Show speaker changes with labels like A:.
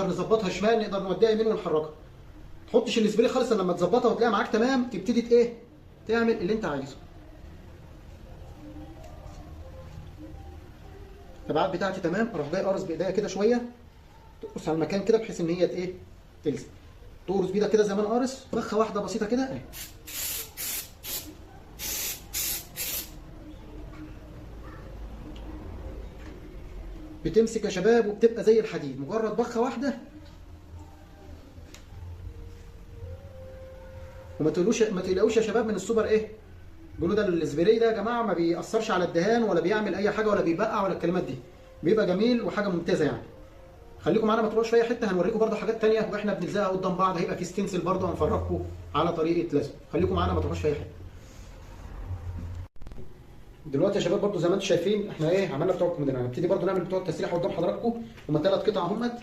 A: نظبطها شمال، نقدر نوديها يمين ونحركها. ما تحطش السبراي خالص لما تظبطها وتلاقيها معاك تمام، تبتدي ايه؟ تعمل اللي انت عايزه. الابعاد بتاعتي تمام، اروح جاي قارص بايديا كده شوية، تقرص على المكان كده بحيث ان هي ايه؟ تلزق. تقرص بايدك كده زي ما انا قارص، بخه واحدة بسيطة كده اهي. بتمسك يا شباب وبتبقى زي الحديد، مجرد بخه واحدة. وما تقولوش، ما تقلقوش يا شباب من السوبر ايه؟ بيقولوا ده السبراي ده يا جماعة ما بيأثرش على الدهان ولا بيعمل اي حاجة ولا بيبقع ولا الكلمات دي، بيبقى جميل وحاجه ممتازة يعني. خليكم معانا ما تروحوش في اي حتة، هنوريكم برده حاجات ثانية واحنا بنلزقها قدام بعض، هيبقى في stencil برده هنفرجكم على طريقه لزق. خليكم معانا ما تروحوش في اي حتة. دلوقتي يا شباب برده زي ما انتم شايفين احنا ايه عملنا بتوع الكومودينو، هنبتدي برده نعمل بتوع التسريح قدام حضراتكم. هما 3 قطع اهمت.